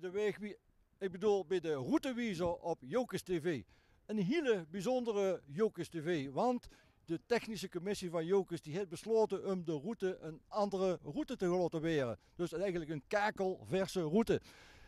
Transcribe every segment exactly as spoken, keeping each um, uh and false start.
De waeg wie, ik bedoel, bij de routewiezer op Jocus T V. Een hele bijzondere Jocus T V, want de technische commissie van Jocus die heeft besloten om de route een andere route te laten weren. Dus eigenlijk een kakelverse route.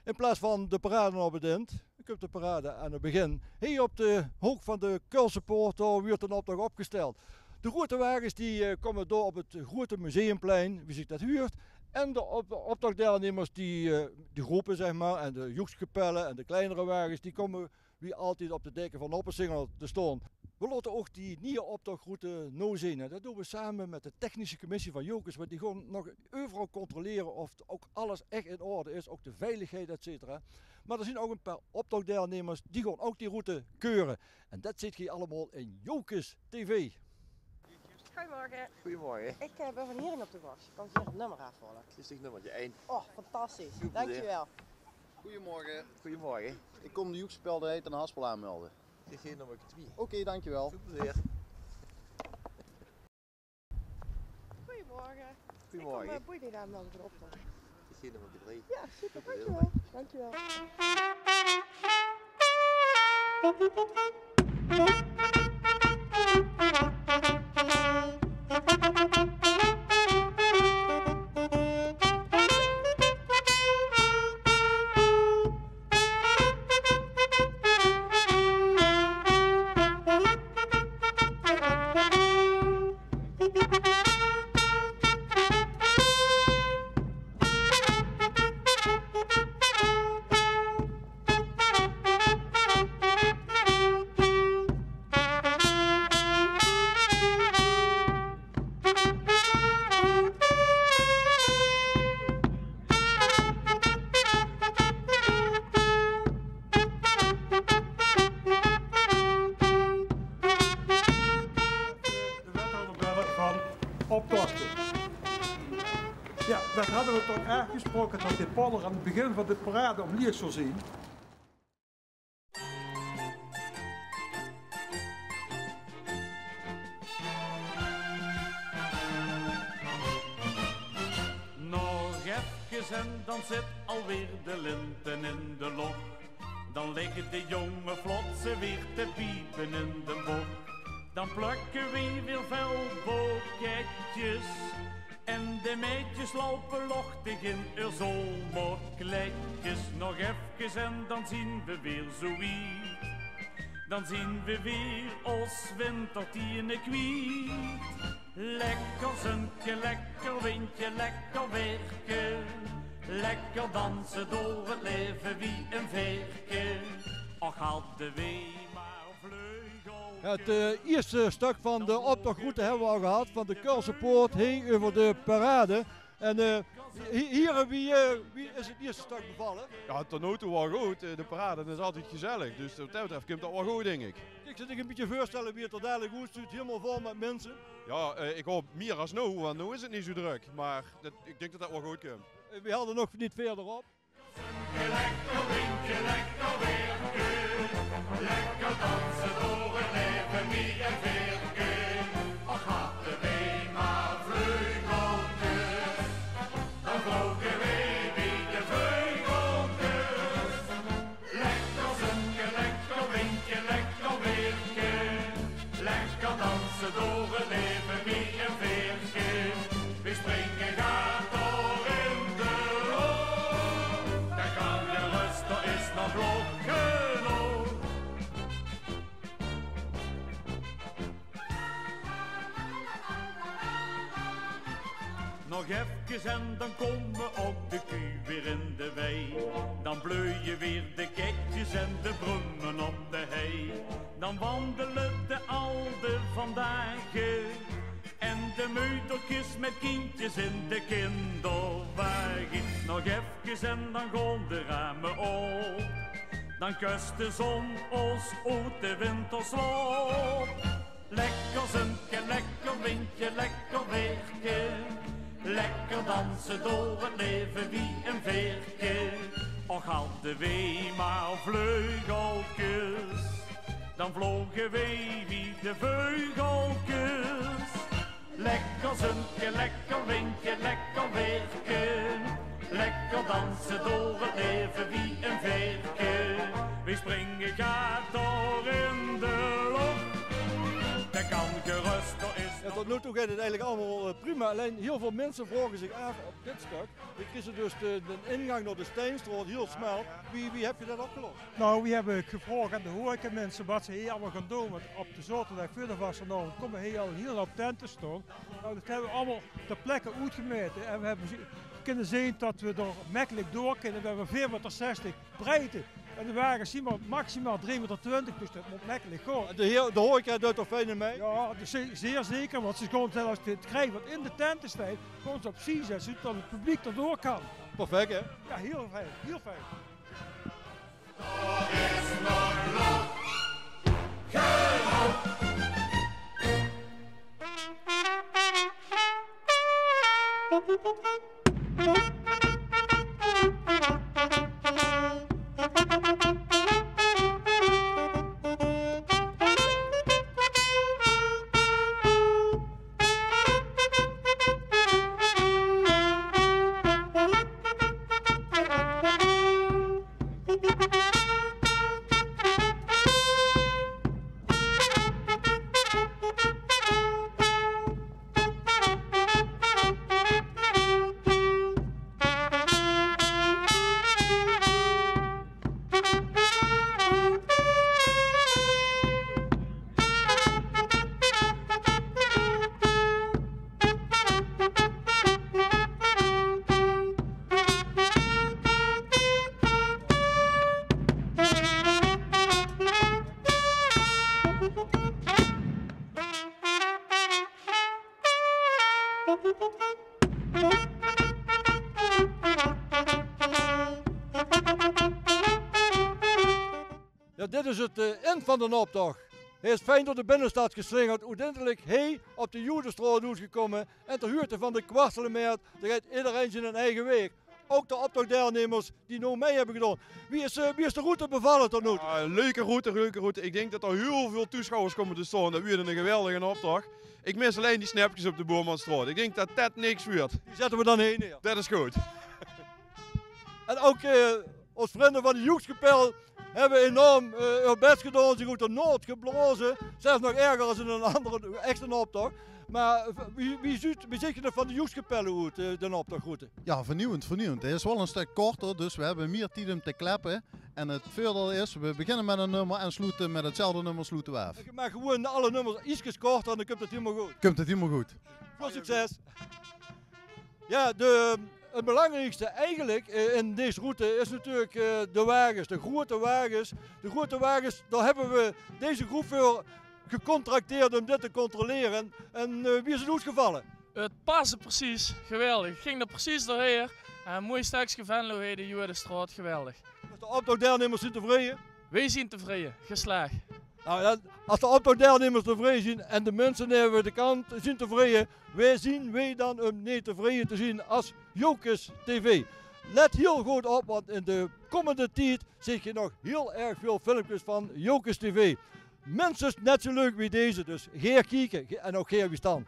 In plaats van de parade op het eind, ik heb de parade aan het begin, hier op de hoek van de Keulse Poort, daar wordt een optocht opgesteld. De grote wagens die eh, komen door op het grote museumplein, wie zich dat huurt. En de op, optochtdeelnemers, die, eh, de groepen zeg maar, en de jeugdkapellen en de kleinere wagens, die komen wie altijd op de deken van Noppensingel te staan. We laten ook die nieuwe optochtroute nozien. En dat doen we samen met de technische commissie van Jocus, want die gaan nog overal controleren of ook alles echt in orde is, ook de veiligheid, et cetera. Maar er zijn ook een paar optochtdeelnemers die gaan ook die route keuren. En dat zit hier allemaal in Jocus T V. Goedemorgen. Goedemorgen. Ik eh, ben van Hiering op de Bosch. Ik kan hier het nummer afhalen. Dit is nummertje één. Oh, fantastisch. Super. Dankjewel. Goedemorgen. Goedemorgen. Ik kom de joekspelderij ten Haspel aanmelden. Dit is nummer twee. Oké, dankjewel. Veel plezier. Goedemorgen. Goedemorgen. Ik kom eh, boeiding aanmelden voor de optocht. Dit is nummer drie. Ja, super. Dankjewel. Dankjewel. De wethouder bellen van optochten. Ja, dat hadden we toch afgesproken dat dit polder aan het begin van de parade om lieg zou zijn. Nog efkes en dan zit alweer de linten in de loch. Dan liggen de jonge flotse weer te piepen in de bocht. Dan plukken we weer veel boketjes. En de meidjes lopen lochtig in eur zomerkleidjes. Nog efkes en dan zien we weer zoe wied. Dan zien we weer os wintertiene kwiet. Lekker zunke, lekker windje, lekker weerke. Lekker dansen door het leven wie een veerke. Och, hadden we maar vleugeltjes. Het eh, eerste stuk van de optochtroute hebben we al gehad, van de Keulse Poort heen over de parade. En eh, hi- hier, wie, eh, wie is het eerste stuk bevallen? Ja, tot nu toe wel goed. Eh, De parade is altijd gezellig. Dus wat dat betreft komt dat wel goed, denk ik. Ik zit zich een beetje voorstellen wie het er dadelijk goed zit, helemaal vol met mensen. Ja, eh, ik hoop meer als nou, want nu is het niet zo druk. Maar dat, ik denk dat dat wel goed komt. Eh, We hadden nog niet verder op. Lekker windje, lekker weerke. Lekker dansen door het leven wie een veerke. Och, hadden we maar vleugeltjes. Dan vlogen we wie de veugeltjes. Lekker zunke, lekker windje, lekker weerke. Lekker dansen door het leven wie een veerke. We springen gaat door in de hoek. Dan kan je rust, er is nog vlot genoeg. Nog efkes en dan komen ook de kuur weer in de wei. Dan bleuien weer de ketjes en de brummen op de hei. Dan wandelen de alde vandaag en de meuderkes met kindjes in de kinderwagen. Nog efkes en dan gaan de ramen op. Dan kust de zon os oet de winterslop. Lekker zunke, lekker windje, lekker weerke. Lekker dansen door het leven wie een veerke. Och, hadden we maar vleugeltjes. Dan vlogen we wie de veugeltjes. Lekker zunke, lekker windje, lekker weerke. Lekker danse door 't leve wie ein veerke. Weej springe gaar door in de lof. Det kan gerös, dao is... Jao, tot noe toe geit 't eigelik allemaol, eh, prima. Allein hiel väöl minse vraoge zich aaf op dit stök. Weej kriege dus de, de ingank nao de Steinstraot hiel smal. Wie, wie höb geer det opgelos? Nou, weej höbbe gevraog aan de horecaminse waat ze hie allemaol gaon doon. Want op de zaoterdig veur de vastelaovend kómme hie al ein hiel houp tente staon. Nou, det höbbe weej allemaol ter plekke oetgemaete. En weej höbbe ze-, kinne zeen det weej dao mekkelik door kinne. Weej höbbe veer meter zestig breidte. En de wages zien mer maximaal drie meter twintig, dus det mót mekkelik gaon. De heer, de horeca deit d'r fijn aan mei? Jao, dus ze-, zeer zeker, want ze gaon zelfs 't kriet waat in de tente steit, gaon ze opzie zètte, zoedet 't publiek d'r door kan. Perfect, hè? Jao, hiel fijn, hiel fijn. Jao, dit is 't, eh, ind van d'n optoch. Hae is fijn door de binnestad geslingerd, oeteindelik hie op de Jodestraot oetgekómme en ter huurte van de Kwartelemeert, dao geit ederein zien eige waeg. Ouch de optochdeilnummers die noe mei höbbe gedaon. Wie is, eh, wie is de route bevalle tot noe toe? Jao, leuke route, leuke route. Ik dink det d'r hiel väöl toesjouwers kómme te staon. Det wuuert eine geweldige optoch. Ik mis allein die snepkes op de Boermanstraot. Ik dink det det niks wuuert. Die zètte we dan hie neer. Det is good. En ouch, eh, ós vrunj van de joekskapel höbbe enorm, eh, häör bès gedaon, zich oet de naod geblaoze. Zelfs nog erger es in eine andere echte optoch. Mer, eh, wie, wie zuut, wie zuut 't van de joekskapelle oet, eh, d'n optochroute? Jao, vernieuwend, vernieuwend. Hae is waal ein stök korter, dus we höbbe mier tied óm te kleppe. En 't veurdeil is, we beginne mit ein nummer en sloete mit 'tzelfde nummer sloete we aaf. Geer maag gewoen alle nummers ietskes korter en dan kump 't hielemaol good. Kump 't hielemaol good. Väöl succes! Jao, de, 't belangriekste eigelik, eh, in dees route is natuurlik, eh, de wages, de groete wages. De groete wages, dao höbbe we deze groep veur gecontracteerd óm dit te controlere. En, eh, wie is 't oetgevalle? 't Paste precies, geweldig. 't Ging d'r precies doorhaer. En ein mooi stökske Venlo hie, de Jodestraot, geweldig. De optochdeilnummers zien tevreje? Weej zien tevreje, geslaag. Nou, dan, es de optochdeilnummers tevreje zien en de minse aan de kant zien tevreje, wae zien weej dan óm neet tevreje te zien es Jocus T V? Let hiel good op, want in de kómmende tied zeet geer nog hiel erg väöl filmkes van Jocus T V. Minstens net zo leuk wie deze, dus gaer kieke, ge-, en ouch gaer wie stan.